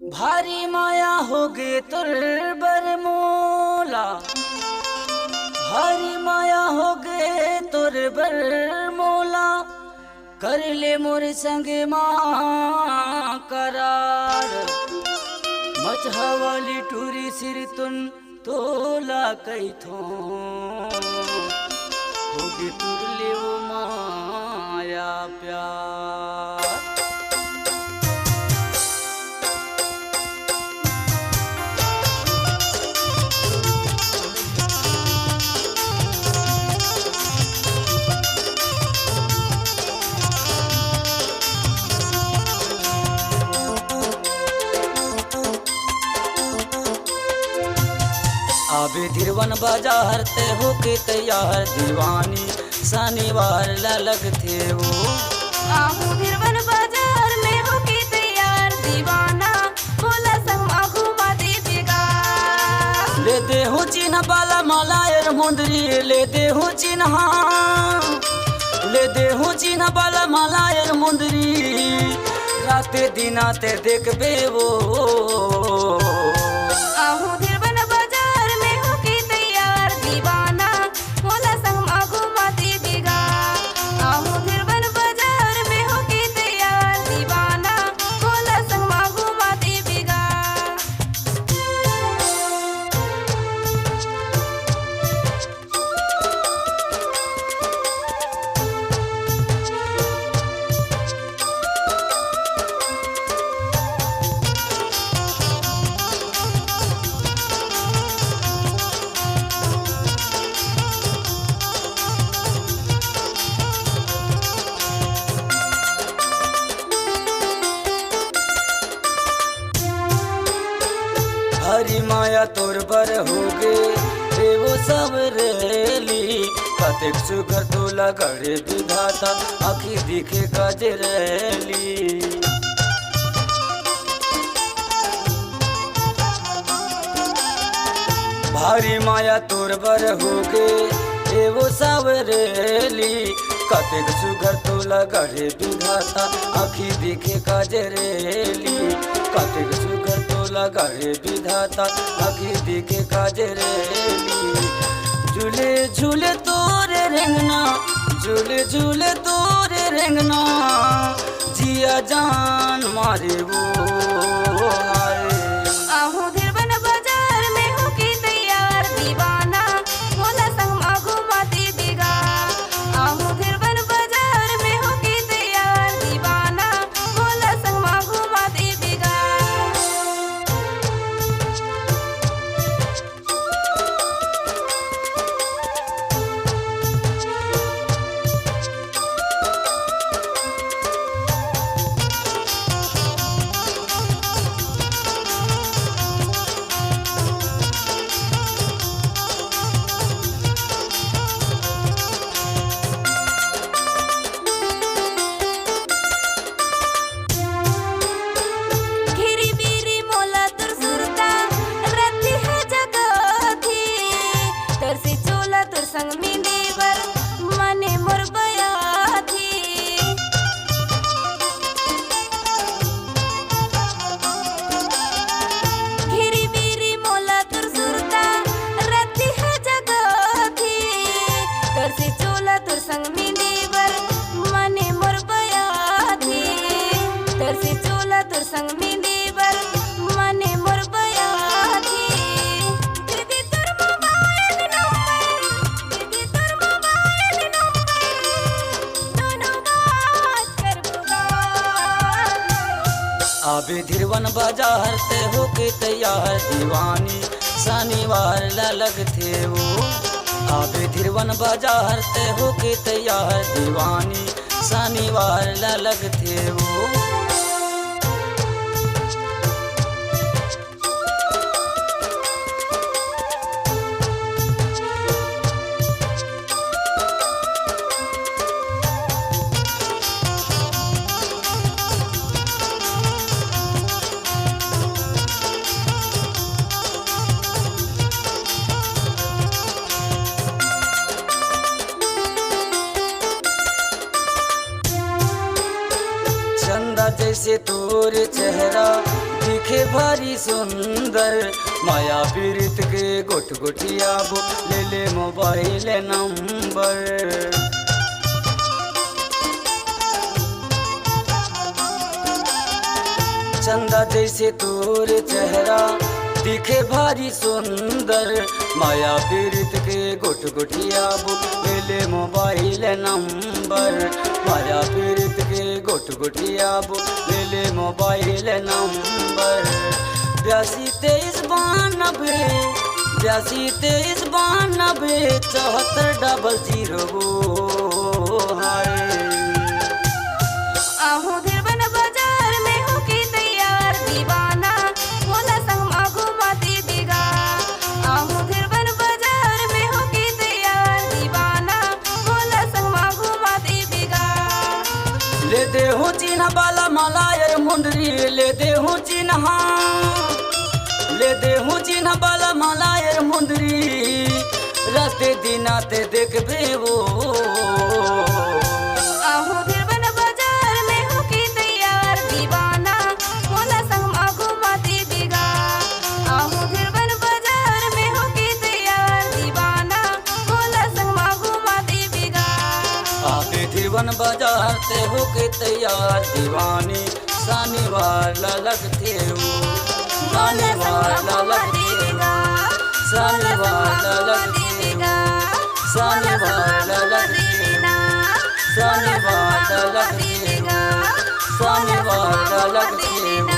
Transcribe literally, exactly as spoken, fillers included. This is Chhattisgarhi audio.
भारी माया होगे तोर बर मोला, भारी माया होगे तोर बर मोला, कर ले मोर संग मा करार। मचहा वाली टूरी सिरतोन तोला कहिथों, होगे तोर ले ओ माया प्यार। आबे धिरवन बाजार ते होके तैयार दीवानी, शनिवार ला लगथे वो। आहूँ धिरवन बाजार में होके तैयार दीवाना, मोला संग मा घुमा देबे गा। ले देहूँ चिन्ह बाला माला एर मुंदरी, ले देहूँ चिन्ह, ले देहूँ चिन्ह बाला माला एर मुंदरी, राते दिना ते देखबे वो। आहूँ धिरवन बाजार में होके तैयार दीवाना, मोला संग मा घुमा देबे गा। आहूँ धिरवन बाजार में होके तैयार दीवाना, मोला संग मा घुमा देबे गा। हरी माया तोर बर होगे, देवो सब रेली। कतेक सुघर तोला गढ़े विधाता, आँखी दिखे गजरेली। भारी माया तोर बर होगे, देवो सब रेली। कतेक सुघर तोला गढ़े विधाता, आँखी दिखे गजरेली। कतेक सुघर तोला गढ़े विधाता, आँखी दिखे गजरेली। झूले झूले तोरे रेंगना, झूले झूले तोरे रेंगना, जिया जान मारे वो हाय। आहूँ धिरवन बाजार में होके तैयार दीवाना, मोला संग मा घुमा देबे गा। आहूँ धिरवन बाजार में होके तैयार दीवाना, मोला संग मा घुमा देबे गा। घेरी बेरी मोला तोर सुरता, रतिहा जगाथे। तरसे चोला तोर संग मिले बर, मने मोर बयाथे। घेरी बेरी मोला तोर सुरता, रतिहा जगाथे। तरसे चोला तोर संग मिले बर, मने मोर बयाथे। तरसे चोला तोर संग मिले बर, मने मोर बयाथे। दीदी तोर मोबाइल नंबर, दीदी तोर मोबाइल नंबर, दोनों बात करबो गा। आबे धिरवन बाजार ते होके तैयार दीवानी, शनिवार ला लगथे वो। आबे धिरवन बाजार ते होके तैयार दीवानी, शनिवार ला लगथे वो। चंदा जैसे तोर चेहरा दिख के भारी सुंदर, माया पीरित के गोठ गोठियाबो, ले ले मोबाइल नंबर। चंदा जैसे तोर चेहरा दिखे भारी सुंदर, माया पीरित के गोठ गोठियाबो, ले ले मोबाइल नंबर। माया पीरित के गोठ गोठियाबो, ले ले मोबाइल नंबर। बयासी तेईस बानबे, बयासी तेईस बानबे, चौहत्तर डबल जीरो। हाय। आहूँ धिरबन बाजार में होके तैयार दीवाना, मोला संग मा घुमा देबे गा। आहूँ धिरबन बाजार में होके तैयार दीवाना, मोला संग मा घुमा देबे गा। ले देहूँ चिन्हा बाला माला अउ मुंदरी, ले देहूँ चिन्हा, ले देहूँ चिन्हा बाला माला अउ मुंदरी, राते दिना ते देखबे वो। आहूँ धिरबन बाजार में होके तैयार दीवाना, मोला संग मा घुमा देबे गा। आहूँ धिरबन बाजार में होके तैयार दीवाना, मोला संग मा घुमा देबे गा। आबे धिरबन बाजार ते होके तैयार दीवानी, शनिवार ला लगथे वो। शनिवार ला लगथे वो। शनिवार ला लगथे वो। शनिवार ला लगथे वो। शनिवार ला लगथे वो। शनिवार ला लगथे वो।